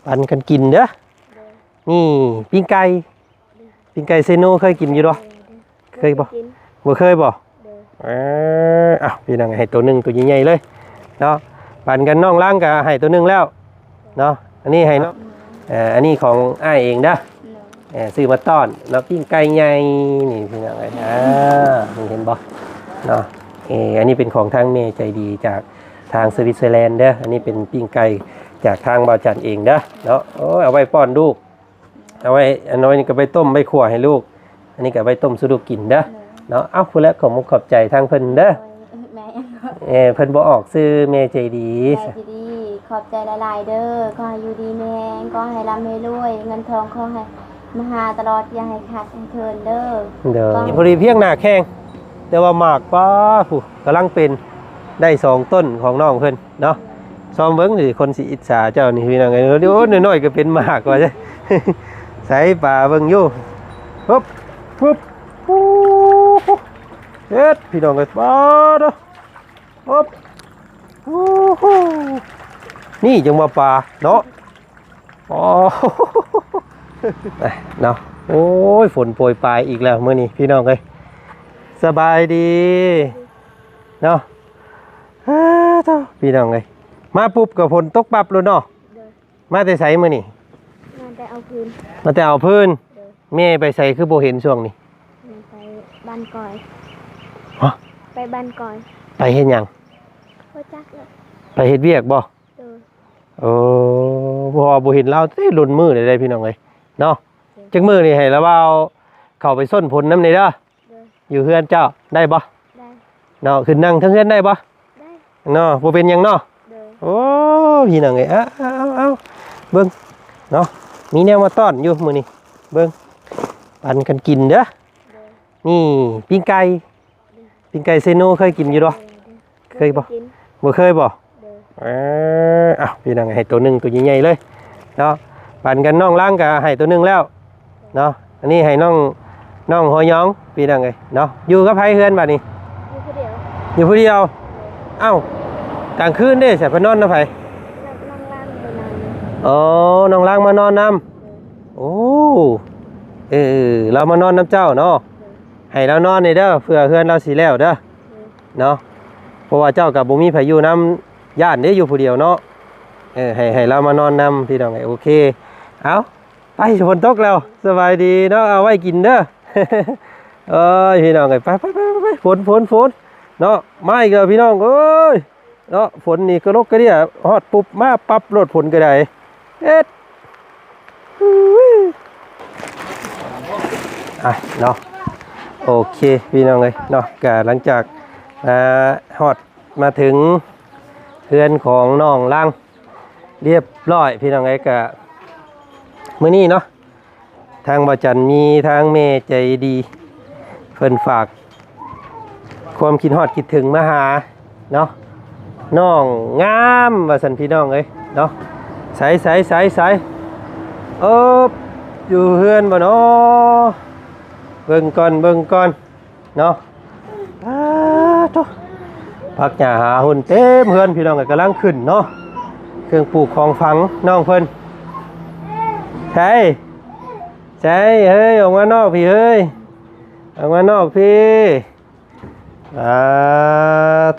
ປັນກັນກິນເດີ້. ໂດຍ ນີ້ປີ້ງໄກ່ ປີ້ງໄກ່ເຊໂນ ເຄີຍກິນຢູ່ບໍ່? ໂດຍ ເຄີຍບໍ່? ບໍ່ເຄີຍບໍ່? ໂດຍ ເອີ ເອົ້າ ພີ່ນ້ອງ ໃຫ້ໂຕໜຶ່ງ ໂຕໃຫຍ່ໆເລີຍເນາະ. ປັນກັນ ນ້ອງລາງກໍໃຫ້ໂຕໜຶ່ງແລ້ວເນາະ. ອັນນີ້ໃຫ້ເນາະ ເອີ ອັນນີ້ຂອງອ້າຍເອງເດີ້. ໂດຍ ເອີ ຊື້ມາຕ້ອນເນາະ ປີ້ງໄກ່ໃຫຍ່ນີ້ ພີ່ນ້ອງເອີຍ. ອ່າ ນີ້ເຫັນບໍ່ເນາະ. ເອີ ອັນນີ້ເປັນຂອງທາງແມ່ໃຈດີຈາກທາງສະວິດເຊີແລນເດີ້. ອັນນີ້ເປັນປີ້ງໄກ່ຈາກທາງບ່າວຈັນເອງເດີ້ເນາະ. ໂອ້ຍ ເອົາໄວ້ປ້ອນລູກ ເອົາໄວ້ ອັນນ້ອຍນີ້ກໍໄປຕົ້ມໄປຂົ້ວໃຫ້ລູກ ອັນນີ້ກໍໄປຕົ້ມສູ່ລູກກິນເດີ້ເນາະ. ເອົ້າ ພຸ້ນແຫຼະ ຂອບມຸກຂອບໃຈທາງເພິ່ນເດີ້. ໂດຍ ແມ່ ເອີ ເພິ່ນບໍ່ອອກຊື່ແມ່ໃຈດີ. ແມ່ໃຈດີ ຂອບໃຈຫຼາຍໆເດີ້. ຂໍໃຫ້ຢູ່ດີມີແຮງ ຂໍໃຫ້ລ່ຳໃຫ້ລວຍ ເງິນທອງຂໍໃຫ້ມາຫາຕະຫຼອດ ຢ່າໃຫ້ຂາດໃຫ້ເຂີນເດີ້. ໂດຍ ຂໍ ພໍດີພຽງໜ້າແຂ້ງ ແຕ່ວ່າໝາກ ປ້າ ຜູ້ກຳລັງເປັນ ໄດ້ສອງຕົ້ນຂອງນ້ອງເພິ່ນເນາະ. ຊອມເບິ່ງຊິ ຄົນຊິອິດສາເຈົ້ານີ້ ພີ່ນ້ອງເອີຍ. ໂອ້ ນ້ອຍໆກໍເປັນໝາກວ່າຊັ້ນ. ໃສ່ປາເບິ່ງຢູ່ ປຶບ ປຶບ ໂອ້ ເຮັດ ພີ່ນ້ອງເອີຍ ປາດເນາະ. ປຶບ ໂອ້ໂຫ ນີ້ຈັ່ງວ່າປາເນາະ. ອໍ ເນາະ ໂອ້ຍ ຝົນໂປຍປາຍອີກແລ້ວມື້ນີ້ ພີ່ນ້ອງເອີຍ. ສະບາຍດີເນາະ. ເອີ ໂທ້ ພີ່ນ້ອງເອີຍ ມາປຸບກໍຝົນຕົກປັບໂລດເນາະ. ໂດຍ ມາແຕ່ໃສມື້ນີ້? ມາແຕ່ເອົາພື້ນ ມາແຕ່ເອົາພື້ນ. ໂດຍ ແມ່ໄປໃສຄືບໍ່ເຫັນຊ່ວງນີ້? ແມ່ໄປບ້ານກອຍ. ຮະ? ໄປບ້ານກອຍ. ໄປເຮັດຫຍັງ? ບໍ່ຈັກເລີຍ. ໄປເຮັດວຽກບໍ່? ໂດຍ ໂອ້ ເພາະວ່າບໍ່ເຫັນລາວແຕ່ດົນມື້ເລີຍເດ້ ພີ່ນ້ອງເອີຍເນາະ. ໂດຍ ຈັກມື້ນີ້ໃຫ້ລາວບ່າວເຂົ້າໄປຊົນຝົນນຳແດ່ເດີ້. ໂດຍ ຢູ່ເຮືອນເຈົ້າໄດ້ບໍ່? ໄດ້ ເນາະ ຂຶ້ນນັ່ງເທິງເຮືອນໄດ້ບໍ່? ໄດ້ ເນາະ ບໍ່ເປັນຫຍັງເນາະ. ໂດຍ ໂອ້ ພີ່ນ້ອງເອີຍ ເອົາ ເອົາ ເອົາ ເບິ່ງເນາະ ມີແນວມາຕ້ອນຢູ່ມື້ນີ້ ເບິ່ງ ປັນກັນກິນເດີ້. ໂດຍ ນີ້ປີ້ງໄກ່ ປີ້ງໄກ່ເຊໂນ ເຄີຍກິນຢູ່ບໍ່? ເຄີຍບໍ່? ບໍ່ເຄີຍບໍ່? ໂດຍ ເອີ ເອົ້າ ພີ່ນ້ອງ ໃຫ້ໂຕໜຶ່ງ ໂຕໃຫຍ່ໆເລີຍເນາະ. ປັນກັນ ນ້ອງລາງກໍໃຫ້ໂຕໜຶ່ງແລ້ວເນາະ. ອັນນີ້ໃຫ້ນ້ອງ ນ້ອງຫົວຫຍອງ ພີ່ນ້ອງເອີຍເນາະ. ຢູ່ກັບໃຜເຮືອນບັດນີ້? ຢູ່ຜູ້ດຽວ ຢູ່ຜູ້ດຽວ. ໂດຍ ເອົ້າ ກາງຄືນເດ້ ໃສ ໄປນອນນຳໃຜ? ນ້ອງລາງໄປນອນ. ອໍ ນ້ອງລາງມານອນນຳ. ໂດຍ ໂອ້ ເອີ ລາວມານອນນຳເຈົ້າເນາະ. ໂດຍ ໃຫ້ລາວນອນນີ້ເດີ້ ເພື່ອເຮືອນລາວຊິແລ້ວເດີ້. ໂດຍ ເນາະ ເພາະວ່າເຈົ້າກໍບໍ່ມີໃຜຢູ່ນຳ ຢ້ານເດ້ຢູ່ຜູ້ດຽວເນາະ. ເອີ ໃຫ້ ໃຫ້ລາວມານອນນຳ ພີ່ນ້ອງເອີຍ. ໂອເຄ ເອົ້າ ໄປ ຝົນຕົກແລ້ວ ສະບາຍດີເນາະ. ເອົາໄວ້ກິນເດີ້. ເອີຍ ພີ່ນ້ອງເອີຍ ໄປ ໄປ ໄປ ໄປ ຝົນ ຝົນ ຝົນເນາະ ມາອີກແລ້ວ ພີ່ນ້ອງເອີຍ. ເນາະ ຝົນນີ້ກະລົກກະເດຍ ຮອດປຸບມາປັບໂລດ ຝົນກະໄດ້ ເຮັດ ອະ ເນາະ ໂອເຄ ພີ່ນ້ອງເອີຍເນາະ. ກະຫຼັງຈາກ ອາ ຮອດມາເຖິງເຮືອນຂອງນ້ອງລາງລຽບຮ້ອຍ ພີ່ນ້ອງເອີຍ. ກະມື້ນີ້ເນາະ ທາງບ່າວຈັນມີທາງແມ່ໃຈດີ ເພິ່ນຝາກຄວາມຄິດຮອດຄິດເຖິງມາຫາເນາະ ນ້ອງງາມວ່າຊັ້ນ ພີ່ນ້ອງເອີຍເນາະ. ໃສ ໃສ ໃສ ໃສ ເອີບ ຢູ່ເຮືອນບໍ່ເນາະ? ເບິ່ງກ່ອນ ເບິ່ງກ່ອນ ເນາະ. ປາໂທ້ ຜັກຫຍ້າຫາຫຸ່ນເຕັມເຮືອນ ພີ່ນ້ອງເອີຍ ກຳລັງຂຶ້ນເນາະ. ເຄື່ອງປູກຂອງຝັງນ້ອງເພິ່ນ ໃສ ໃສ ເຮີ້ຍ ອອກມານອກພີ້ ເຮີ້ຍ ອອກມານອກພີ້. ອ່າ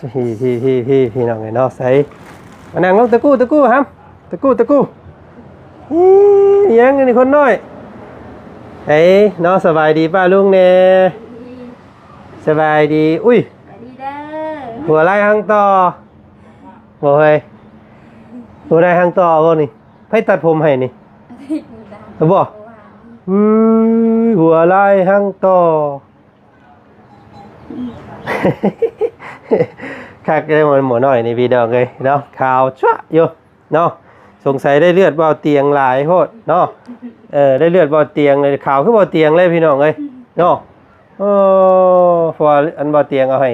ພີ່ ພີ່ ພີ່ ພີ່ ພີ່ນ້ອງເອີຍເນາະ. ໃສ ມານັ່ງລົງ ຕະກູ້ ຕະກູ້ ຫຳ ຕະກູ້ ຕະກູ້. ອີ່ຫຍັງອັນນີ້ຄົນນ້ອຍ? ເອີເນາະ ສະບາຍດີປ້າລຸງແດ່. ສະບາຍດີ. ອຸ້ຍ ສະບາຍດີເດີ້. ຫົວໄລ່ຫາງຕໍ່ບໍ່ເຮີ້ຍ? ຫົວໄລ່ຫາງຕໍ່ບໍ່ນີ້? ໃຜຕັດຜົມໃຫ້ນີ້? ບໍ່. ອື ຫົວໄລ່ຫາງຕໍ່. ຄັກເດ້ໝໍນ້ອຍນີ້ ພີ່ນ້ອງເອີຍເນາະ ຂາວຊະຢູ່ເນາະ. ສົງໄສໄດ້ເລືອດບ່າວຕຽງຫຼາຍໂພດເນາະ. ເອີ ໄດ້ເລືອດບ່າວຕຽງເລີຍ ຂາວຄືບ່າວຕຽງເລີຍ ພີ່ນ້ອງເອີຍເນາະ. ເອີ ເພາະວ່າອັນບ່າວຕຽງເອົາໃຫ້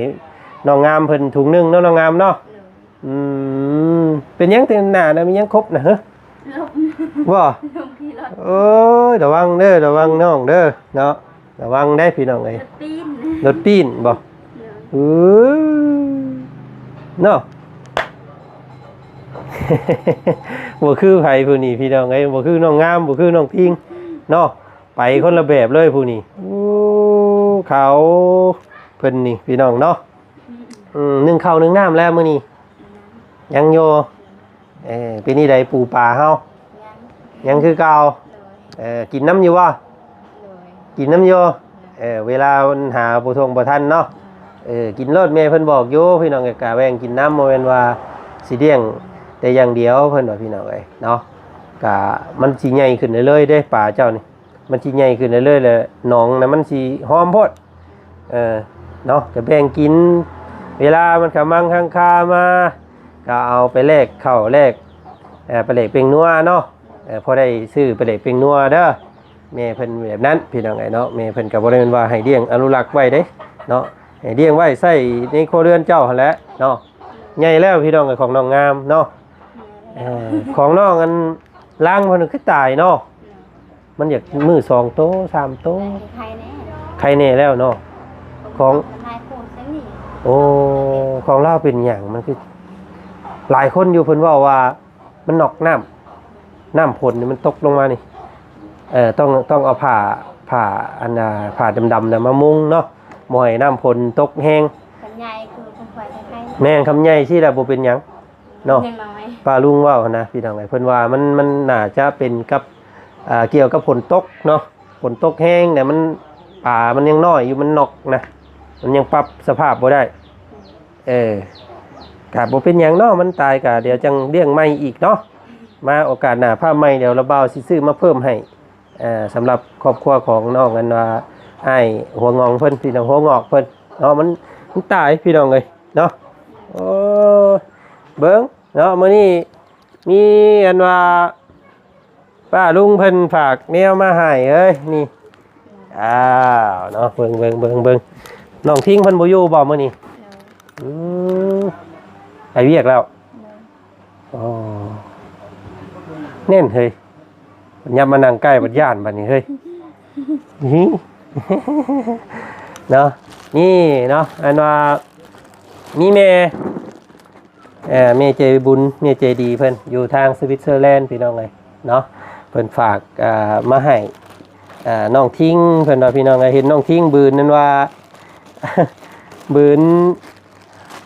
ນ້ອງງາມເພິ່ນຖົງໜຶ່ງເນາະ ນ້ອງງາມເນາະ. ອືມ ເປັນຫຍັງແຕ່ໜ້ານະ ມີຫຍັງຄົບນະ ເຮີ ລົມ ບໍ່? ລົມຂີ່ລົດ. ໂອ້ຍ ລະວັງເດີ ລະວັງນ້ອງເດີເນາະ ລະວັງເດ້ພີ່ນ້ອງເອີຍ. ລົດປີນ ລົດປີນບໍ່? ໂດຍ. ອື ເນາະ. ບໍ່ຄືໃຜຜູ້ນີ້ພີ່ນ້ອງເອີຍ ບໍ່ຄືນ້ອງງາມ ບໍ່ຄືນ້ອງພິງເນາະ ໄປຄົນລະແບບເລີຍຜູ້ນີ້. ໂອ້ ຂາວເພິ່ນນີ້ພີ່ນ້ອງເນາະ. ອືມ ໜຶ້ງເຂົ້າໜຶ້ງນ້ຳແລ້ວມື້ນີ້? ຍັງຢູ່. ເອີ ເປັນຈັ່ງໃດປູປາເຮົາ? ຍັງ ຍັງຄືເກົ່າ. ໂດຍ ເອີ ກິນນຳຢູ່ບໍ່? ໂດຍ ກິນນຳຢູ່. ໂດຍ ເອີ ເວລາມັນຫາບໍ່ທົ່ງບໍ່ທັນເນາະ. ໂດຍ ເອີ ກິນໂລດ ແມ່ເພິ່ນບອກຢູ່ພີ່ນ້ອງ ກະແບ່ງກິນນຳ ບໍ່ແມ່ນວ່າຊິລ້ຽງແຕ່ຢ່າງດຽວ ເພິ່ນວ່າພີ່ນ້ອງເອີຍເນາະ. ກະມັນຊິໃຫຍ່ຂຶ້ນເລື້ອຍໆເດ້ ປາເຈົ້ານີ້ ມັນຊິໃຫຍ່ຂຶ້ນເລື້ອຍໆ ແລ້ວໜອງນະມັນຊິຫອມໂພດ. ເອີ ເນາະ ກະແບ່ງກິນ ເວລາມັນຂະມັງຄັງຄາມາ ກະເອົາໄປແລກເຂົ້າແລກ ເອີ ປາແດກແປ້ງນົວເນາະ. ເອີ ພໍໄດ້ຊື້ປາແດກແປ້ງນົວເດີ ແມ່ເພິ່ນແບບນັ້ນພີ່ນ້ອງເອີຍເນາະ. ແມ່ເພິ່ນກະບໍ່ໄດ້ແມ່ນວ່າໃຫ້ລ້ຽງອະນຸລັກໄວ້ເດ້ເນາະ ໃຫ້ລ້ຽງໄວ້ໃຊ້ໃນຄົວເຮືອນເຈົ້າຫັ້ນແຫຼະເນາະ. ໃຫຍ່ແລ້ວພີ່ນ້ອງເອີຍ ຂອງນ້ອງງາມເນາະ. ເອີ ຂອງນ້ອງອັນລາງເພິ່ນຄືຕາຍເນາະ. ມັນຢາກມື້ສອງໂຕສາມໂຕ ໄຂ້ແນ່ ໄຂ້ແນ່ແລ້ວເນາະ. ຂອງ ໂອ້ ຂອງລາວເປັນຫຍັງ ມັນຄື ຫຼາຍຄົນຢູ່ເພິ່ນເວົ້າວ່າ ມັນນອກນ້ຳ ນ້ຳຝົນນີ້ມັນຕົກລົງມານີ້ ເອີ ຕ້ອງ ຕ້ອງເອົາຜ້າ ຜ້າອັນນ່າ ຜ້າດຳໆນະມາມຸງເນາະ ບໍ່ໃຫ້ນ້ຳຝົນຕົກແຮງ. ຄັນໃຫຍ່ຄືຂອງຂ້ອຍໄຂ້ ແມ່ນ ຄຳໃຫຍ່ຊີ້ລະບໍ່ເປັນຫຍັງເນາະ ຍັງນ້ອຍ. ປ້າລຸງເວົ້າຫັ້ນນະພີ່ນ້ອງເອີຍ ເພິ່ນວ່າມັນ ມັນໜ້າຈະເປັນກັບ ອ່າ ກ່ຽວກັບຝົນຕົກເນາະ ຝົນຕົກແຮງແລ້ວມັນ ປາມັນຍັງນ້ອຍຢູ່ ມັນນອກນະ ມັນຍັງປັບສະພາບບໍ່ໄດ້. ເອີ ກະບໍ່ເປັນຫຍັງເນາະ ມັນຕາຍກະດຽວຈັ່ງລ້ຽງໃໝ່ອີກເນາະ. ມາໂອກາດໜ້າພາໃໝ່ ດຽວລະບ່າວຊິຊື້ມາເພີ່ມໃຫ້ ເອີ ສຳລັບຄອບຄົວຂອງນ້ອງອັນວ່າ ອ້າຍຫົວງອງເພິ່ນ ພີ່ນ້ອງຫົວງອກເພິ່ນເນາະ. ມັນ ມັນຕາຍພີ່ນ້ອງເອີຍເນາະ. ໂອ້ ເບິ່ງເນາະ ມື້ນີ້ມີອັນວ່າ ປ້າລຸງເພິ່ນຝາກແນວມາໃຫ້ເອີຍ ນີ້ ອ້າວ ເນາະ ເບິ່ງ ເບິ່ງ ເບິ່ງ ເບິ່ງ ນ້ອງທິງເພິ່ນບໍ່ຢູ່ບໍ່ມື້ນີ້? ໂດຍ ອືມ ໄປວຽກແລ້ວ. ໂດຍ ອໍ ແໜ້ນເຮີ້ຍ ຍັບມານັ່ງໃກ້ບັດຢ້ານບັດນີ້ເຮີ້ຍ ເນາະ. ນີ້ເນາະ ອັນວ່າມີແມ່ ເອີ ແມ່ໃຈບຸນ ແມ່ໃຈດີເພິ່ນຢູ່ທາງສະວິດເຊີແລນ ພີ່ນ້ອງເອີຍເນາະ. ເພິ່ນຝາກ ເອີ ມາໃຫ້ ເອີ ນ້ອງທິງ ເພິ່ນວ່າ ພີ່ນ້ອງເອີຍ ເຫັນນ້ອງທິງບືນນັ້ນວ່າ ບືນ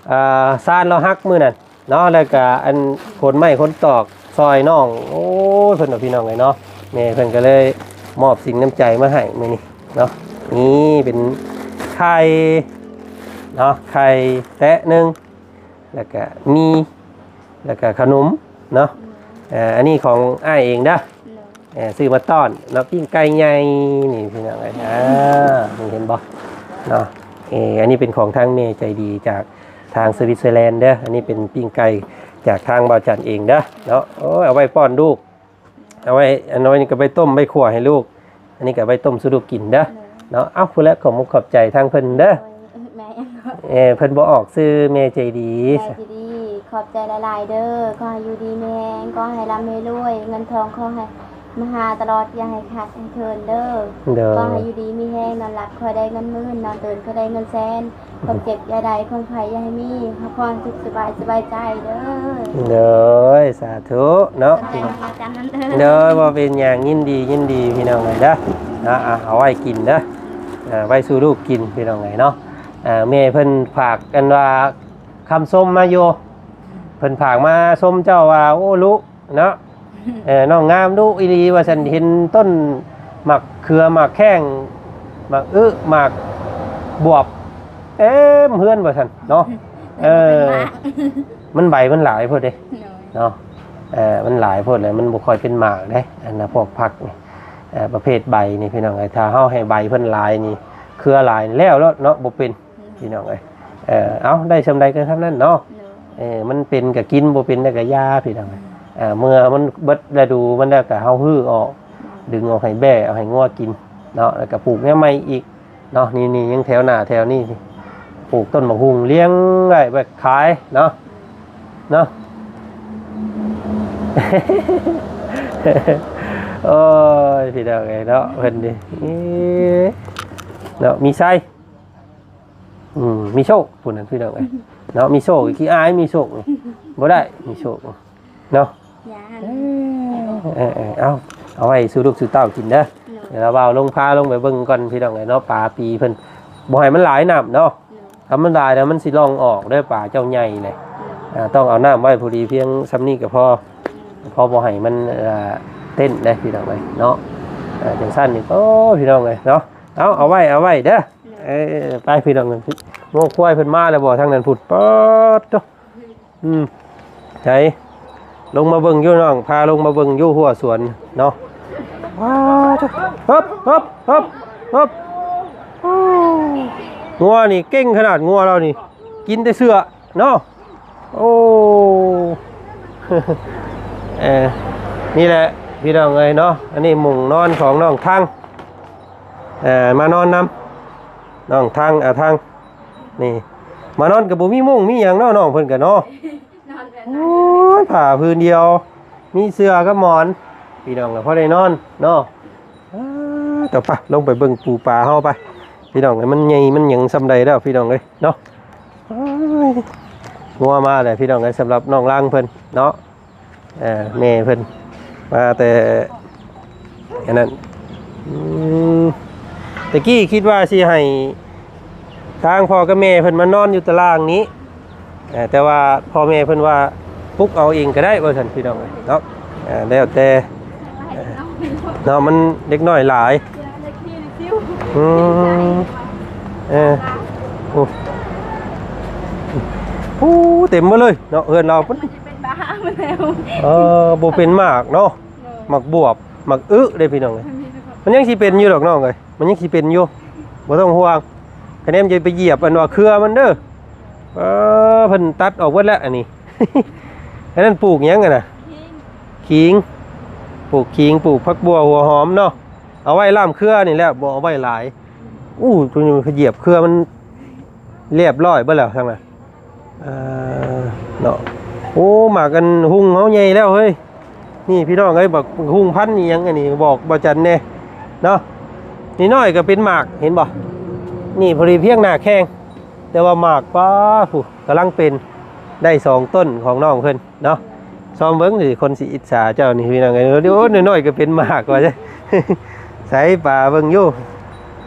ເອີ ຊານລາວຫັກມື້ນັ້ນເນາະ ແລ້ວກະອັນຂົນໄມ້ຂົນຕອກຊ່ອຍນ້ອງ. ໂອ້ຍ ເພິ່ນວ່າ ພີ່ນ້ອງເອີຍເນາະ ແມ່ເພິ່ນກະເລີຍມອບສິ່ງນ້ຳໃຈມາໃຫ້ມື້ນີ້ເນາະ. ນີ້ເປັນໄຂ່ເນາະ ໄຂ່ແຕະໜຶ່ງ ແລ້ວກະໝີ່ ແລ້ວກະຂະໜົມເນາະ. ເອີ ອັນນີ້ຂອງອ້າຍເອງເດີ ໂດຍ ເອີ ຊື້ມາຕ້ອນເນາະ ປີ້ງໄກ່ໃຫຍ່ນີ້ພີ່ນ້ອງເອີຍ. ອ່າ ນີ້ເຫັນບໍ່ເນາະ ເອີ ອັນນີ້ເປັນຂອງທາງແມ່ໃຈດີຈາກທາງສະວິດເຊີແລນເດີ. ອັນນີ້ເປັນປີ້ງໄກ່ຈາກທາງບ່າວຈັນເອງເດີເນາະ. ໂອ້ຍ ເອົາໄວ້ປ້ອນລູກ ເອົາໄວ້ ອັນນ້ອຍນີ້ກໍໄປຕົ້ມໄປຂົ້ວໃຫ້ລູກ ອັນນີ້ກໍໄວ້ຕົ້ມສູ່ລູກກິນເດີ ໂດຍ ເນາະ. ເອົ້າ ພຸ້ນແຫຼະ ຂອບມຸກຂອບໃຈທາງເພິ່ນເດີ ໂດຍ ແມ່ຫຍັງກໍ ເອີ ເພິ່ນບໍ່ອອກຊື່ແມ່ໃຈດີ ແມ່ໃຈດີ ຂອບໃຈຫຼາຍໆເດີ ຂໍໃຫ້ຢູ່ດີມີແຮງ ຂໍໃຫ້ລ່ຳໃຫ້ລວຍ ເງິນທອງຂໍໃຫ້ມາຫາຕະຫຼອດ ຢ່າໃຫ້ຂາດໃຫ້ເຂີນເດີ ໂດຍ ຂໍໃຫ້ຢູ່ດີມີແຮງ ນອນຫຼັບຂໍໃຫ້ໄດ້ເງິນໝື່ນ ນອນຕື່ນຂໍໃຫ້ໄດ້ເງິນແສນ ຄວາມເຈັບຢ່າໄດ້ ຄວາມໄຂ້ຢ່າໃຫ້ມີ ໃຫ້ຄວາມສຸກສະບາຍ ສະບາຍໃຈເດີ ໂດຍ ສາທຸເນາະ ໂດຍ ບໍ່ເປັນຫຍັງ ຍິນດີ ຍິນດີ ພີ່ນ້ອງເອີຍເດີ ເນາະ ເອົາໄວ້ກິນເດີ ເອົາໄວ້ສູ່ລູກກິນ ພີ່ນ້ອງເອີຍເນາະ. ແມ່ເພິ່ນຝາກອັນວ່າຄຳຊົມມາຢູ່ ເພິ່ນຝາກມາຊົມເຈົ້າວ່າ ໂອ້ ລຸເນາະ ເອີ ນ້ອງງາມດຸອີ່ຫຼີວ່າຊັ້ນ ເຫັນຕົ້ນໝາກເຂືອ ໝາກແຂ້ງ ໝາກອຶ ໝາກບວບເຕັມເຮືອນວ່າຊັ້ນເນາະ. ເອີ ມັນໃບມັນຫຼາຍໂພດເດ້ ໂດຍ ເນາະ ເອີ ມັນຫຼາຍໂພດແລ້ວ ມັນບໍ່ຄ່ອຍເປັນໝາກເດ້ ອັນນ່າ ພວກຜັກນີ້ ເອີ ປະເພດໃບນີ້ ພີ່ນ້ອງເອີຍ ຖ້າເຮົາໃຫ້ໃບເພິ່ນຫຼາຍນີ້ ເຄືອຫຼາຍນີ້ ແລ້ວໂລດເນາະ ບໍ່ເປັນ ພີ່ນ້ອງເອີຍ ເອີ ເອົາ ໄດ້ຊ່ຳໃດກໍຊ່ຳນັ້ນເນາະ ໂດຍ ເອີ ມັນເປັນກໍກິນ ບໍ່ເປັນແລ້ວກໍຢ່າ ພີ່ນ້ອງເອີຍ ເອີ ເມື່ອມັນເບິດລະດູມັນແລ້ວກໍເຮົາຮື້ອອກ ດຶງອອກໃຫ້ແບ້ ເອົາໃຫ້ງົວກິນເນາະ ແລ້ວກໍປູກແນວໃໝ່ອີກເນາະ. ນີ້ໆ ຍັງແຖວໜ້າແຖວນີ້ ປູກຕົ້ນໝາກຫຸ່ງລຽງໄວ້ ໄວ້ຂາຍເນາະ ເນາະ ໂອ້ຍ ພີ່ນ້ອງເອີຍເນາະ ເພິ່ນນີ້ ເນາະ ມີໄຊ ອືມ ມີໂຊກ ຜູ້ນັ້ນ ພີ່ນ້ອງເອີຍເນາະ ມີໂຊກ ຂີ້ອາຍ ມີໂຊກ ບໍ່ໄດ້ ມີໂຊກ ເນາະ ຢ່າຫັ້ນ ເອີ ເອີ ເອີ ເອົາ ເອົາໄວ້ສູ່ລູກສູ່ເຕົ້າກິນເດີ ໂດຍ ດຽວລາວບ່າວລົງ ພາລົງໄປເບິ່ງກ່ອນພີ່ນ້ອງເອີຍເນາະ ປາປີເພິ່ນ ບໍ່ໃຫ້ມັນຫຼາຍນ້ຳເນາະ ໂດຍ ຖ້າມັນຫຼາຍແລ້ວມັນຊິລ່ອງອອກເດີ ປາເຈົ້າໃຫຍ່ເລີຍ ໂດຍ ອ່າ ຕ້ອງເອົານ້ຳໄວ້ພໍດີພຽງຊ່ຳນີ້ກໍພໍ ໂດຍ ພໍບໍ່ໃຫ້ມັນ ເອີ ເຕັ້ນເດ້ພີ່ນ້ອງເອີຍເນາະ ເອີ ຈັ່ງຊັ້ນນີ້ ໂອ້ ພີ່ນ້ອງເອີຍເນາະ ເອົາ ເອົາໄວ້ ເອົາໄວ້ເດີ ໂດຍ ເອີ ໄປພີ່ນ້ອງເອີຍ ງົວຄວາຍເພິ່ນມາແລ້ວບໍ່ທາງນັ້ນພຸ້ນ ປາດໂທ້ ອືມ ໃສ ລົງມາເບິ່ງຢູ່ນ້ອງ ພາລົງມາເບິ່ງຢູ່ຫົວສວນເນາະ ວ້າວ ເຮີບ ເຮີບ ເຮີບ ເຮີບ ໂອ້ ງົວນີ້ເກັ່ງຂະໜາດ ງົວລາວນີ້ ກິນແຕ່ເສື້ອເນາະ ໂອ້ ເອີ ນີ້ແຫຼະພີ່ນ້ອງເອີຍເນາະ ອັນນີ້ມຸ້ງນອນຂອງນ້ອງທັງ ເອີ ມານອນນຳ ນ້ອງທັງ ອາທັງ ນີ້ ມານອນກໍບໍ່ມີມຸ້ງມີຫຍັງເນາະ ນ້ອງເພິ່ນກໍເນາະ ນອນແບບນັ້ນ ໂອ້ຍ ຜ້າພື້ນດຽວ ມີເສື້ອກັບໝອນ ພີ່ນ້ອງກໍພໍໄດ້ນອນເນາະ ເອີ ຕໍ່ໄປ ລົງໄປເບິ່ງປູປາເຮົາໄປ ພີ່ນ້ອງ ມັນໃຫຍ່ ມັນຫຍັງຊ່ຳໃດແລ້ວ ພີ່ນ້ອງເອີຍເນາະ ໂອ້ຍ ງົວມາແລ້ວ ພີ່ນ້ອງເອີຍ ສຳລັບນ້ອງລາງເພິ່ນເນາະ ເອີ ແມ່ເພິ່ນມາແຕ່ອັນນັ້ນ ອືມ ແຕ່ກີ້ຄິດວ່າຊິໃຫ້ທາງພໍ່ກັບແມ່ເພິ່ນມານອນຢູ່ຕາລ່າງນີ້ ເອີ ແຕ່ວ່າພໍ່ແມ່ເພິ່ນວ່າປຸກເອົາເອງກໍໄດ້ວ່າຊັ້ນ ພີ່ນ້ອງເອີຍເນາະ ເອີ ແລ້ວແຕ່ ເອີ ເນາະ ມັນເດັກນ້ອຍຫຼາຍ ອືມ ເອີ ໂອ້ ໂອ້ ເຕັມໝົດເລີຍເນາະ ເຮືອນລາວ ມັນຊິເປັນບ້າໝົດແລ້ວ ເອີ ບໍ່ເປັນໝາກເນາະ ໂດຍ ໝາກບວບ ໝາກອຶເດ້ພີ່ນ້ອງເອີຍ ມັນຍັງຊິເປັນຢູ່ດອກນ້ອງເອີຍ ມັນຍັງຊິເປັນຢູ່ ບໍ່ຕ້ອງຫ່ວງ ຄະແນນຢ່າໄປຢຽບອັນວ່າເຄືອມັນເດີ ເອີ ເພິ່ນຕັດອອກເບິດແລ້ວອັນນີ້ ອັນນັ້ນປູກຫຍັງຫັ້ນນະ? ຂີງ ປູກຂີງ ປູກຜັກບົ່ວ ຫົວຫອມເນາະ ເອົາໄວ້ລ້າມເຄືອນີ້ແຫຼະ ບໍ່ເອົາໄວ້ຫຼາຍ ອູ້ ຕົວນີ້ມັນຂະຫຍຽບເຄືອມັນລຽບຮ້ອຍເບິດແລ້ວທາງນັ້ນ ເອີ ເນາະ ໂອ້ ໝາກອັນຮຸ່ງເຮົາໃຫຍ່ແລ້ວເຮີ້ຍ ນີ້ພີ່ນ້ອງເອີຍ ບັກຮຸ່ງພັນອີ່ຫຍັງອັນນີ້ ບອກບ່າວຈັນແດ່ເນາະ ນີ້ນ້ອຍກໍເປັນໝາກ ເຫັນບໍ່ ນີ້ພໍດີພຽງໜ້າແຂ້ງ ແຕ່ວ່າໝາກ ປາ ຜູ້ ກຳລັງເປັນ ໄດ້ສອງຕົ້ນຂອງນ້ອງເພິ່ນເນາະ ຊອມເບິ່ງຊິ ຄົນຊິອິດສາເຈົ້ານີ້ພີ່ນ້ອງເອີຍ ໂອ້ ນ້ອຍໆກໍເປັນໝາກວ່າ ໃສ່ປາເບິ່ງຢູ່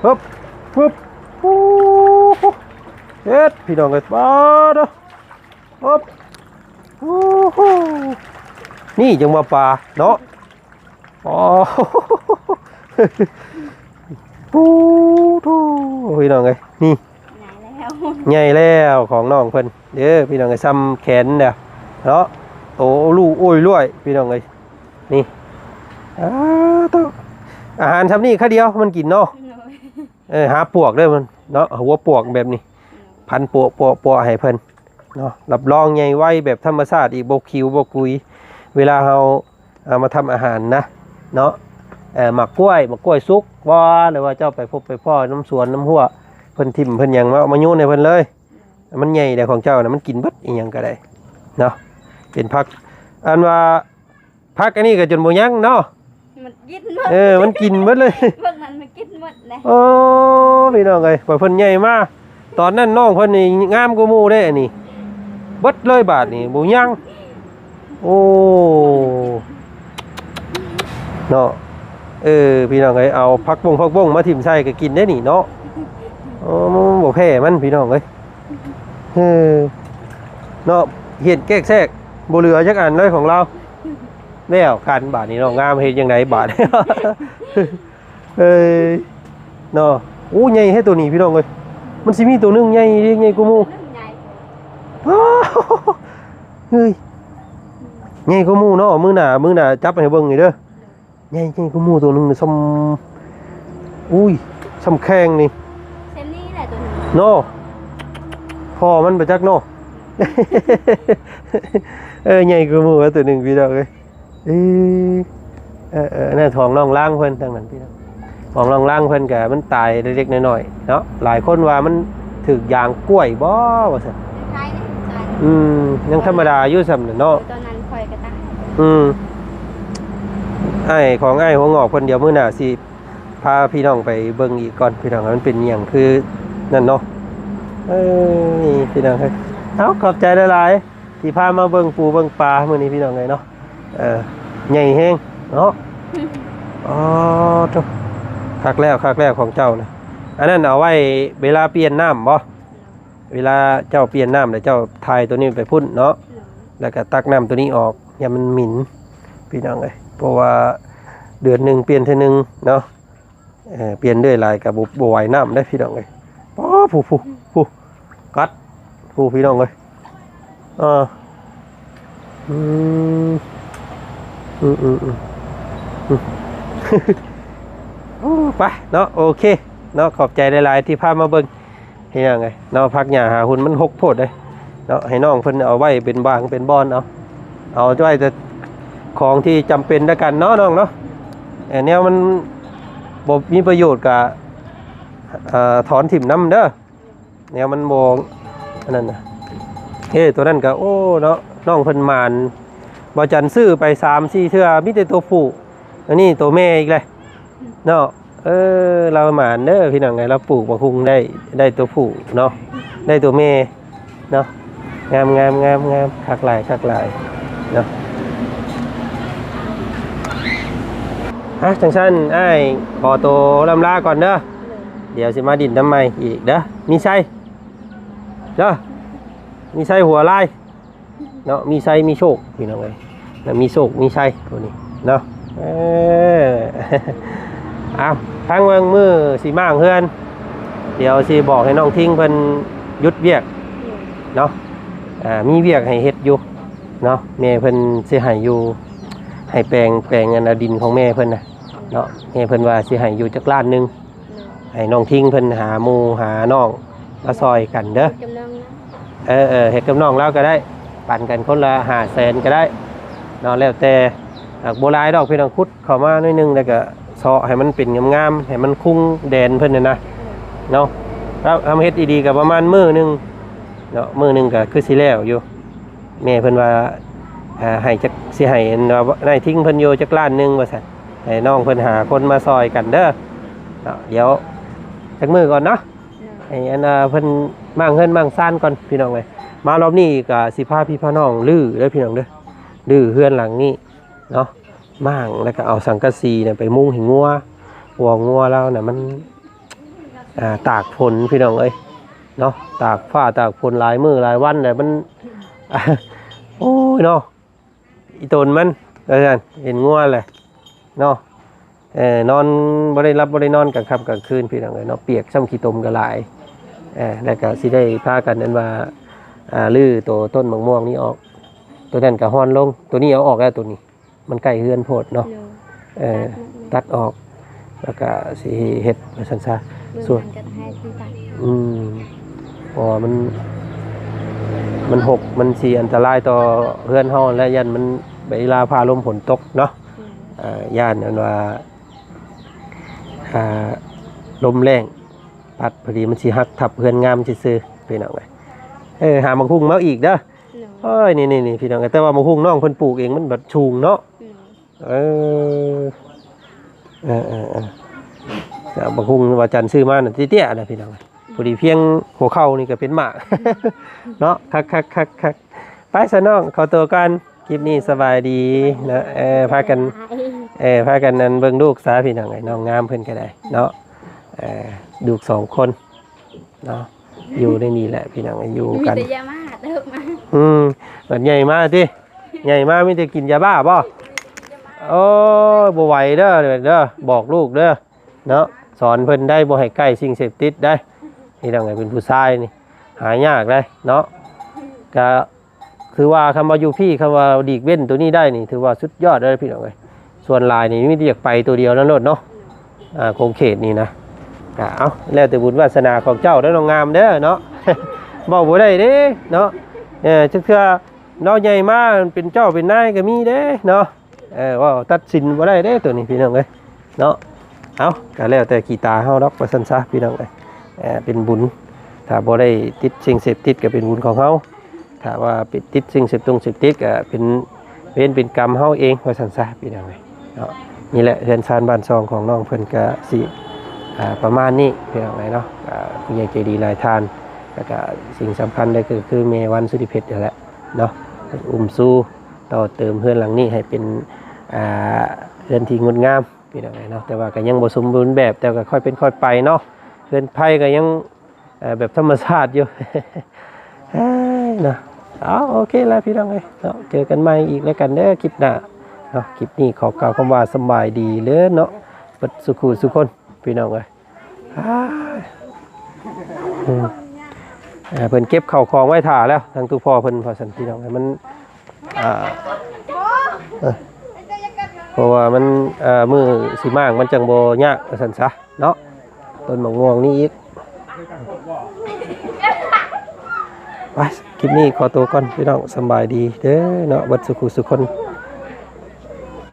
ປຶບ ປຶບ ໂອ້ ເຮັດ ພີ່ນ້ອງເອີຍ ປາໂທ້ ປຶບ ໂອ້ໂຫ ນີ້ຈັ່ງວ່າປາເນາະ ອໍ ປູໂທ້ ພີ່ນ້ອງເອີຍ ນີ້ ໃຫຍ່ແລ້ວ ໃຫຍ່ແລ້ວຂອງນ້ອງເພິ່ນເດີ ພີ່ນ້ອງເອີຍ ຊ່ຳແຂນແລ້ວເນາະ ໂຕລູກໂອ້ຍລວຍ ພີ່ນ້ອງເອີຍ ນີ້ ອາໂທ້ ອາຫານຊ່ຳນີ້ຄາດດຽວມັນກິນເນາະ ໂດຍ ເອີ ຫາປວກເດີມັນເນາະ ຫົວປວກແບບນີ້ ໂດຍ ພັນປົວໆໆໃຫ້ເພິ່ນ ເນາະ ຮັບຮອງໃຫຍ່ໄວແບບທຳມະຊາດອີກ ບໍ່ຂິວບໍ່ກຸຍ ເວລາເຮົາເອົາມາທຳອາຫານນະເນາະ ເອີ ໝາກກ້ວຍ ໝາກກ້ວຍສຸກບໍ່ ຫຼືວ່າເຈົ້າໄປພົບໄປພໍ້ນຳສວນນຳຮົ້ວ ເພິ່ນຖິ້ມເພິ່ນຫຍັງມາ ເອົາມາໂຍນໃຫ້ເພິ່ນເລີຍ ມັນໃຫຍ່ແລ້ວຂອງເຈົ້ານະ ມັນກິນເບິດອີ່ຫຍັງກໍໄດ້ເນາະ ເປັນຜັກ ອັນວ່າ ຜັກອັນນີ້ກໍຈົນບໍ່ຍັງເນາະ ມັນກິນໝົດ ເອີ ມັນກິນໝົດເລີຍ ພວກນັ້ນມັນກິນໝົດແຫຼະ ໂອ້ ພີ່ນ້ອງເອີຍ ວ່າເພິ່ນໃຫຍ່ມາ ຕອນນັ້ນນ້ອງເພິ່ນນີ້ງາມກວ່າໝູ່ເດ້ ອັນນີ້ເບິດເລີຍບາດນີ້ ບໍ່ຍັງ ໂອ້ ເນາະ ເອີ ພີ່ນ້ອງເອີຍ ເອົາຜັກບົ້ງ ຜັກບົ້ງມາຖິ້ມໃສ່ກໍກິນໄດ້ນີ້ເນາະ ໂອ້ ບໍ່ແພ້ມັນ ພີ່ນ້ອງເອີຍ ເອີ ເນາະ ເຫັນແກກແຊກ ບໍ່ເຫຼືອຈັກອັນເລີຍຂອງລາວ ແລ້ວກັນບາດນີ້ເນາະ ງາມເຮັດຈັ່ງໃດບາດ ເອີຍ ເນາະ ໂອ້ ໃຫຍ່ແທ້ໂຕນີ້ພີ່ນ້ອງເອີຍ ມັນຊິມີໂຕໜຶ່ງໃຫຍ່ ໃຫຍ່ກວ່າໝູ່ ໃຫຍ່ ເຮີ້ຍ ໃຫຍ່ກວ່າໝູ່ເນາະ ມື້ໜ້າ ມື້ໜ້າຈັບໃຫ້ເບິ່ງນີ້ເດີ ໃຫຍ່ ໃຫຍ່ກວ່າໝູ່ໂຕໜຶ່ງນະ ຊ່ຳ ອຸ້ຍ ຊ່ຳແຂ້ງນີ້ ເຊັ່ນນີ້ແຫຼະໂຕໜຶ່ງເນາະ ພໍ່ມັນໄປຈັກເນາະ ເອີ ໃຫຍ່ກວ່າໝູ່ໂຕໜຶ່ງ ພີ່ນ້ອງເອີຍ ເອີ ເອີ ເອີ ອັນນັ້ນຂອງນ້ອງລາງເພິ່ນ ທາງນັ້ນພີ່ນ້ອງ ຂອງນ້ອງລາງເພິ່ນກະມັນຕາຍເລັກໆນ້ອຍໆເນາະ ຫຼາຍຄົນວ່າມັນຖືກຢາງກ້ວຍບໍ່ວ່າຊັ້ນ ຄລ້າຍໆນີ້ຕາຍ ອືມ ຍັງທຳມະດາຢູ່ຊ່ຳນັ້ນເນາະ ຕອນນັ້ນຂ້ອຍກໍຕາຍ ອືມ ອ້າຍຂອງອ້າຍຫົວງອກເພິ່ນ ດຽວມື້ໜ້າຊິພາພີ່ນ້ອງໄປເບິ່ງອີກກ່ອນ ພີ່ນ້ອງ ມັນເປັນຫຍັງຄືນັ້ນເນາະ ເອີ ນີ້ພີ່ນ້ອງເອີຍ ເອົາ ຂອບໃຈຫຼາຍໆ ທີ່ພາມາເບິ່ງປູເບິ່ງປາມື້ນີ້ ພີ່ນ້ອງເອີຍເນາະ ເອີ ໃຫຍ່ແຮງເນາະ. ອໍ ໂທ້ ຄັກແລ້ວ ຄັກແລ້ວຂອງເຈົ້ານະ. ອັນນັ້ນເອົາໄວ້ເວລາປ່ຽນນ້ຳບໍ່? ເວລາເຈົ້າປ່ຽນນ້ຳແລ້ວເຈົ້າຖ່າຍໂຕນີ້ໄປພຸ້ນເນາະ ແລ້ວກໍຕັກນ້ຳໂຕນີ້ອອກ ຢ່າມັນໝິ່ນ ພີ່ນ້ອງເອີຍ. ເພາະວ່າເດືອນໜຶ່ງປ່ຽນເທື່ອໜຶ່ງເນາະ. ເອີ ປ່ຽນເລື້ອຍຫຼາຍກໍບໍ່ ບໍ່ໄຫວນ້ຳເດ້ ພີ່ນ້ອງເອີຍ. ປ້າ ຜູ້ ຜູ້ ຜູ້ ກັດ ຜູ້ ພີ່ນ້ອງເອີຍ. ເອີ ອືມ ອືມ ອືມ ອືມ ອືມ ໂອ້ ໄປເນາະ. ໂອເຄເນາະ ຂອບໃຈຫຼາຍໆທີ່ພາມາເບິ່ງ ເຮັດຫຍັງໄງເນາະ. ຜັກຫຍ້າຫາຫຸ່ນມັນຮົກໂພດເດ້ເນາະ. ໃຫ້ນ້ອງເພິ່ນເອົາໄວ້ເປັນບາງເປັນບ່ອນເອົາ ເອົາໄວ້ແຕ່ຂອງທີ່ຈຳເປັນແລ້ວກັນເນາະນ້ອງເນາະ. ເອີ ແນວມັນບໍ່ມີປະໂຫຍດກະ ເອີ ຖອນຖິ້ມນຳເດີ ແນວມັນບໍ່ອັນນັ້ນນະ. ເອີ ໂຕນັ້ນກະ ໂອ້ ເນາະ ນ້ອງເພິ່ນໝານ. ບໍ່ຈັນຊື້ໄປສາມສີ່ເທື່ອ ມີແຕ່ໂຕຜູ້ ອັນນີ້ໂຕແມ່ອີກແຫຼະເນາະ. ເອີ ລາວໝານເດີພີ່ນ້ອງເອີຍ ລາວປູກບັກຫຸ່ງໄດ້ ໄດ້ໂຕຜູ້ເນາະ ໄດ້ໂຕແມ່ເນາະ. ງາມໆໆໆ ຄັກຫຼາຍ ຄັກຫຼາຍເນາະ. ອ່ະ ຈັ່ງຊັ້ນອ້າຍຂໍໂຕລ່ຳລາກ່ອນເດີ ດຽວຊິມາດິນນຳໃໝ່ອີກເດີ. ມີໄຊເດີ ມີໄຊຫົວລາຍ ເນາະ ມີໄຊມີໂຊກ ພີ່ນ້ອງເອີຍ ແລ້ວມີໂຊກມີໄຊໂຕນີ້ເນາະ. ເອີ ເອົາ ທາງເບິ່ງມື້ຊິມ້າງເຮືອນ ດຽວຊິບອກໃຫ້ນ້ອງທິງເພິ່ນຢຸດວຽກເນາະ. ອ່າ ມີວຽກໃຫ້ເຮັດຢູ່ເນາະ ແມ່ເພິ່ນຊິໃຫ້ຢູ່ ໃຫ້ແປງ ແປງອັນດິນຂອງແມ່ເພິ່ນນະເນາະ. ແມ່ເພິ່ນວ່າຊິໃຫ້ຢູ່ຈັກລ້ານໜຶ່ງ ໃຫ້ນ້ອງທິງເພິ່ນຫາໝູ່ຫານ້ອງມາຊ່ອຍກັນເດີ. ເຮັດກັບນ້ອງລາວ ເອີໆ ເຮັດກັບນ້ອງລາວກໍໄດ້ ປັນກັນຄົນລະຫ້າແສນກໍໄດ້ເນາະ ແລ້ວແຕ່. ຫາກບໍ່ຫຼາຍດອກພີ່ນ້ອງ ຂຸດເຂົ້າມາໜ້ອຍໜຶ່ງ ແລ້ວກໍເຊາະໃຫ້ມັນເປັນງາມໆ ໃຫ້ມັນຄຸງແດນເພິ່ນຫັ້ນນະເນາະ. ແລ້ວເຮົາເຮັດດີໆ ກໍປະມານມື້ໜຶ່ງເນາະ ມື້ໜຶ່ງກໍຄືຊິແລ້ວຢູ່. ແມ່ເພິ່ນວ່າ ອ່າ ໃຫ້ຈັກ ຊິໃຫ້ອັນວ່ານາຍທິງເພິ່ນຢູ່ຈັກລ້ານໜຶ່ງວ່າຊັ້ນ ໃຫ້ນ້ອງເພິ່ນຫາຄົນມາຊ່ອຍກັນເດີເນາະ. ດຽວຈັກມື້ກ່ອນເນາະ ໃຫ້ອັນ ອ່າ ເພິ່ນມ້າງເຮືອນມ້າງຊານກ່ອນພີ່ນ້ອງເອີຍ. ມາລອບນີ້ກໍຊິພາພີ່ພານ້ອງຮື້ເດີພີ່ນ້ອງເດີ ຮື້ເຮືອນຫຼັງນີ້ເນາະ ມ້າງ ແລ້ວກໍເອົາສັງກະສີນະໄປມຸງໃຫ້ງົວ ເພາະວ່າງົວລາວນະມັນ ອ່າ ຕາກຝົນພີ່ນ້ອງເອີຍເນາະ ຕາກຟ້າຕາກຝົນຫຼາຍມື້ຫຼາຍວັນແລ້ວມັນ ໂອ້ຍເນາະ ອີຕົນມັນ ວ່າຊັ້ນ ເຫັນງົວແຫຼະເນາະ. ເອີ ນອນບໍ່ໄດ້ຫຼັບບໍ່ໄດ້ນອນກາງຄ່ຳກາງຄືນພີ່ນ້ອງເອີຍເນາະ ປຽກ ຊ່ຳຂີ້ຕົມກໍຫຼາຍ. ເອີ ແລ້ວກໍຊິໄດ້ພາກັນອັນວ່າ ອ່າ ຮື້ໂຕຕົ້ນໝາກມ່ວງນີ້ອອກ ໂຕນັ້ນກໍຮ່ອນລົງ ໂຕນີ້ເອົາອອກແລ້ວ ໂຕນີ້ມັນໃກ້ເຮືອນໂພດເນາະ. ໂດຍ ເອີ ຕັດມັນ ຕັດອອກ ແລ້ວກໍຊິເຮັດວ່າຊັ້ນຊະ ເບື້ອງ ສ່ວນ ຫຼັງກໍໃຫ້ຊິຕັດ ອືມ ເພາະວ່າມັນ ມັນຮົກ ມັນຊິອັນຕະລາຍຕໍ່ເຮືອນເຮົາ ແລະ ຢ້ານມັນເວລາຟ້າລົມຝົນຕົກເນາະ. ໂດຍ ເອີ ຢ້ານອັນວ່າ ອ່າ ລົມແລ້ງພັດ ພໍດີມັນຊິຫັກທັບເຮືອນງາມຊື່ໆ ພີ່ນ້ອງເອີຍ. ເອີ ຫາໝາກຫຸ່ງມາອີກເດີ. ໂດຍ ໂອ້ຍ ນີ້ໆໆ ພີ່ນ້ອງ ແຕ່ວ່າໝາກຫຸ່ງນ້ອງເພິ່ນປູກເອງ ມັນແບບສູງເນາະ. ໂດຍ ເອີ ເອີໆໆ ໝາກຫຸ່ງວ່າຈັນຊື້ມານັ້ນເຕ້ຍໆນະ ພີ່ນ້ອງ ພໍດີພຽງຫົວເຂົ່ານີ້ກໍເປັນໝາກເນາະ. ຄັກໆໆໆ ໄປຊະນ້ອງ ຂໍຕົວກ່ອນ ຄລິບນີ້ສະບາຍດີເນາະ. ເອີ ພາກັນ ເອີ ພາກັນອັນເບິ່ງລູກຊະ ພີ່ນ້ອງເອີຍ ນ້ອງງາມເພິ່ນກໍໄດ້ເນາະ. ເອີ ລູກສອງຄົນເນາະ ຢູ່ໃນນີ້ແຫຼະ ພີ່ນ້ອງເອີຍ ຢູ່ກັນ ມີແຕ່ຢາມາເຕີບມາ. ອືມ ບັດໃຫຍ່ມາຕິ ໃຫຍ່ມາມີແຕ່ກິນຢາບ້າບໍ່? ໂອ້ຍ ບໍ່ໄຫວເດີ ເດີ ບອກລູກເດີເນາະ ສອນເພິ່ນໄດ້ ບໍ່ໃຫ້ໃກ້ສິ່ງເສບຕິດໄດ້. ພີ່ນ້ອງເອີຍ ເປັນຜູ້ຊາຍນີ້ຫາຍາກເດ້ເນາະ. ກະ ຖືວ່າຄຳວ່າຢູ່ພີ້ ຄຳວ່າຫຼີກເວັ້ນໂຕນີ້ໄດ້ນີ້ ຖືວ່າສຸດຍອດເລີຍພີ່ນ້ອງເອີຍ. ສ່ວນຫຼາຍນີ້ມີແຕ່ຢາກໄປໂຕດຽວນັ້ນໂລດເນາະ ອ່າ ຂົງເຂດນີ້ນະ. ກະເອົາ ແລ້ວແຕ່ບຸນວາສະໜາຂອງເຈົ້າເດີ ນ້ອງງາມເດີເນາະ ເວົ້າບໍ່ໄດ້ເດ້ເນາະ. ເອີ ຈັກເທື່ອເຮົາໃຫຍ່ມາເປັນເຈົ້າເປັນນາຍກໍມີເດ້ເນາະ. ເອີ ເວົ້າຕັດສິນບໍ່ໄດ້ເດ້ໂຕນີ້ ພີ່ນ້ອງເອີຍເນາະ. ເອົາ ກໍແລ້ວແຕ່ຂີ້ຕາເຮົາດອກ ວ່າຊັ້ນຊະ ພີ່ນ້ອງເອີຍ. ເປັນບຸນ ຖ້າບໍ່ໄດ້ຕິດສິ່ງເສບຕິດກໍເປັນບຸນຂອງເຮົາ ຖ້າວ່າໄປຕິດສິ່ງເສບຕົງເສບຕິດກໍເປັນເວນເປັນກຳເຮົາເອງ ວ່າຊັ້ນຊະ ພີ່ນ້ອງເອີຍເນາະ. ນີ້ແຫຼະເຮືອນຊານບ້ານຊ່ອງຂອງນ້ອງເພິ່ນກໍຊິ ອ່າ ປະມານນີ້ ພີ່ນ້ອງເອີຍເນາະ. ອ່າ ຜູ້ໃຫຍ່ໃຈດີຫຼາຍທ່ານ ແລ້ວກໍສິ່ງສຳຄັນເລີຍກໍຄືແມ່ວັນ ສຸລິເພັດ ນັ້ນແຫຼະເນາະ ເປັນອຸ້ມຊູ ຕໍ່ເຕີມເຮືອນຫຼັງນີ້ໃຫ້ເປັນ ອ່າ ເຮືອນທີ່ງົດງາມ ພີ່ນ້ອງເອີຍເນາະ. ແຕ່ວ່າກໍຍັງບໍ່ສົມບູນແບບ ແຕ່ກໍຄ່ອຍເປັນຄ່ອຍໄປເນາະ. ເຮືອນໄພກໍຍັງ ເອີ ແບບທຳມະຊາດຢູ່ ເອີຍເນາະ. ເອົາ ໂອເຄລະພີ່ນ້ອງເອີຍເນາະ, ເຈີກັນໃໝ່ອີກແລ້ວກັນເດີຄລິບໜ້າເນາະ. ຄລິບນີ້ຂໍກ່າວຄຳວ່າສຳບາຍດີເລີຍເນາະ ເບິດສູ່ຄູ່ສູ່ຄົນ ພີ່ນ້ອງເອີຍ. ອາ ອືມ ເອີ ເພິ່ນເກັບເຂົ້າຂອງໄວ້ຖ້າແລ້ວ ທາງຕູ້ພໍ່ເພິ່ນ ວ່າຊັ້ນ ພີ່ນ້ອງເອີຍ. ມັນ ອ່າ ເອີ ເພາະວ່າມັນ ເອີ ມື້ຊິມ້າງມັນຈັ່ງບໍ່ຍາກ ວ່າຊັ້ນຊະເນາະ. ຕົ້ນໝາກມ່ວງນີ້ອີກ. ໄປ ຄລິບນີ້ຂໍໂຕກ່ອນ ພີ່ນ້ອງ. ສຳບາຍດີເດີເນາະ ເບິດສູ່ຄູ່ສູ່ຄົນ.